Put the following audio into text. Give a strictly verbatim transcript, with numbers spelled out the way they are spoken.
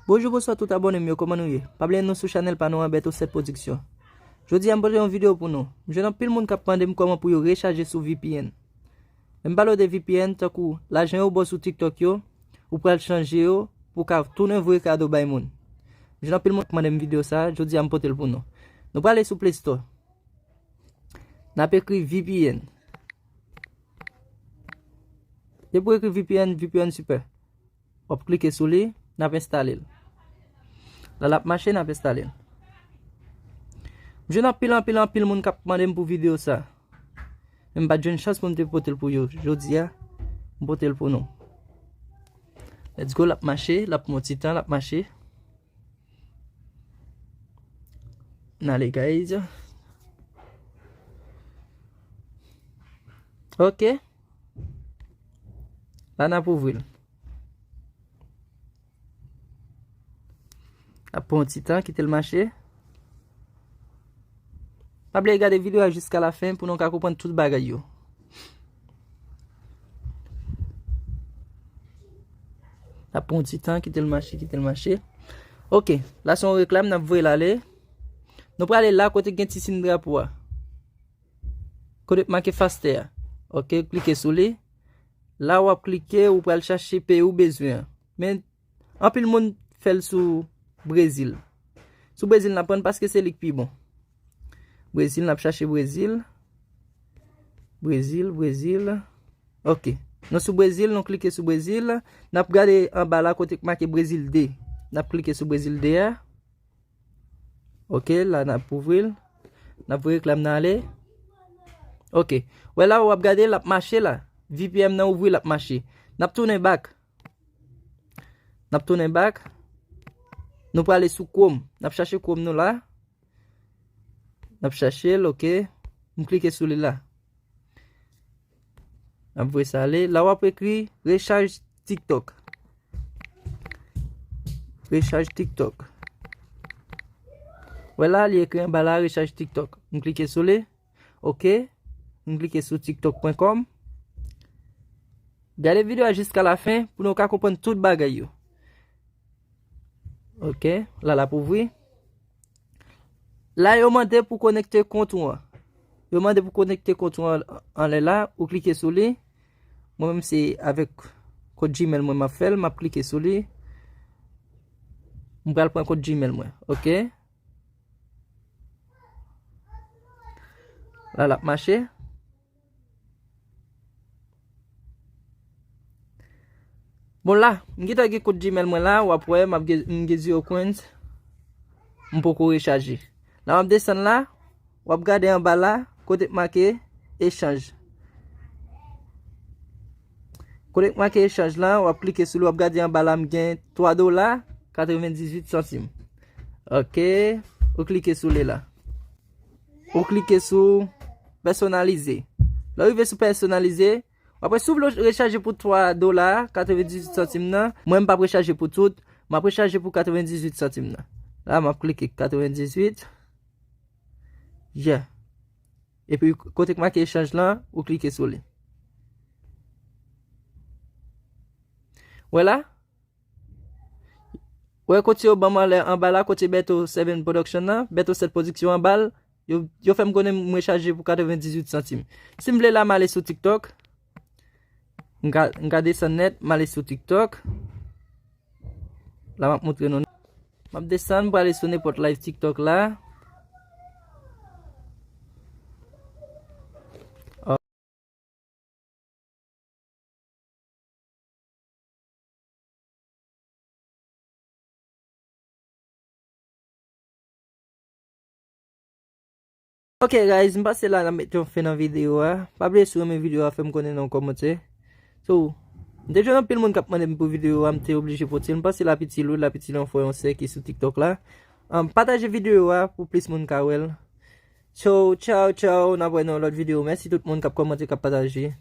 Bonjou, bonswa tout abòne m yo, kòman nou ye? Pa bliye nou sou chanèl pa nou an, Bèto sèt Pwodiksyon. Jodi a m pote yon videyo pou nou. M jwenn anpil moun k ap mande m kòman pou yo rechaje sou V P N. Lè m pale w de V P N, tankou lajan yo ba w sou TikTok yo, ou pral chanje yo pou w ka tounen voye kado bay moun. M jwenn anpil moun k mande m videyo sa, jodi a m pote l pou nou. Nou prale sou Play Store. N ap ekri V P N. Depi w ekri V P N, V P N Super. W ap klike sou li, n ap enstale l. Lè l ap mache, n ap enstale l. M jwenn anpil, anpil, anpil moun k ap mande m pou videyo sa. Men m pa t jwenn chans pou m te pote l pou yo. Jodi a, m pote l pou nou. Let's go, l ap mache, l ap pran ti tan, l ap mache. N ale, guys. Ok. La n ap ouvri l. Ap pran yon ti tan, kite l mache. Pa bliye gade videyo a jiska la fen pou nou ka konprann tout bagay yo. Ap pran yon ti tan, kite l mache, kite l mache. Ok, la se yon reklam, n ap voye l ale. Nou prale la kote gen ti siy drapo a. Kote k make Faster a. Ok, klike sou li. La w ap klike, ou pral chache peyi ou bezwen an. Men, anpil moun fè l sou Brezil. Sou Brezil n ap pran paske se li k pi bon. Brezil, n ap chache Brezil. Brezil, Brezil. Ok. Nou sou Brezil, nou klike sou Brezil. N ap gade anba la kote k make Brezil de. N ap klike sou Brezil de a. Ok, la n ap ouvri l. N ap voye reklam nan ale. Ok. Wè la, w ap gade, l ap mache la. V P N nan ouvri, l ap mache. N ap tounen back. N ap tounen back. Nou prale sou Chrome. N ap chache Chrome nou la. N ap chache l, ok. M klike sou li la. N ap voye sa ale. La w ap ekri rechaj TikTok. Rechaj TikTok. Wè la, li ekri anba la, rechaj TikTok. M klike sou li. Ok. M klike sou tiktok pwen kòm. Gade videyo a jiska la fen pou nou ka konprann tout bagay yo. Ok. La, l ap ouvri. La, yo mande pou konekte kont ou an. Yo mande pou konekte kont ou an anlè la, ou klike sou li. Mwen menm se avèk kont Gmail mwen m ap fè l, m ap klike sou li. M pral pran kont Gmail mwen, ok? La, l ap mache. Bon, la, m gentan gen kont Gmail mwen la, w ap wè, m ap gen, m gen zero coins, m poko rechaje. La, m ap desann la, w ap gade anba la, kote k make echanj. Kote k make echanj la, w ap klike sou li, w ap gade anba la, m gen twa dola, katrevendizuit santim. Ok, ou klike sou li la. Ou klike sou pèsonalize. Lè w rive sou pèsonalize, w ap wè si w vle rechaje pou twa dola, katrevendizuit santim nan, mwen m p ap rechaje pou tout, m ap rechaje pou katrevendizuit santim nan. La, m ap klike katrevendizuit. Yeah. Epi, kote k make echanj lan, ou klike sou li. Wè la? Wè kote yo ban m anlè anba la, kote Bèto sèt Production nan, Bèto sèt Production anba l, yo, yo fè m konnen m rechaje pou katrevendizuit santim. Si m vle la, m ale sou TikTok. M ka, m ka desann nèt, m ale sou TikTok. La, m ap montre nou. M ap desann, m prale sou nenpòt live TikTok la. Ok, guys, m pase la, n ap mete yon fen nan videyo a. Pa bliye, si w renmen videyo a, fè m konnen nan yon kòmantè. So, m te jwenn anpil moun k ap mande m pou videyo a, m te oblije pote l. M pase l ap itil, wi, l ap itil yon fwa yon sè ki sou TikTok la. Um, pataje videyo a pou plis moun ka wè l. So, tchaw, tchaw, n ap wè nan yon lòt videyo. Mèsi tout moun k ap kòmante, k ap pataje.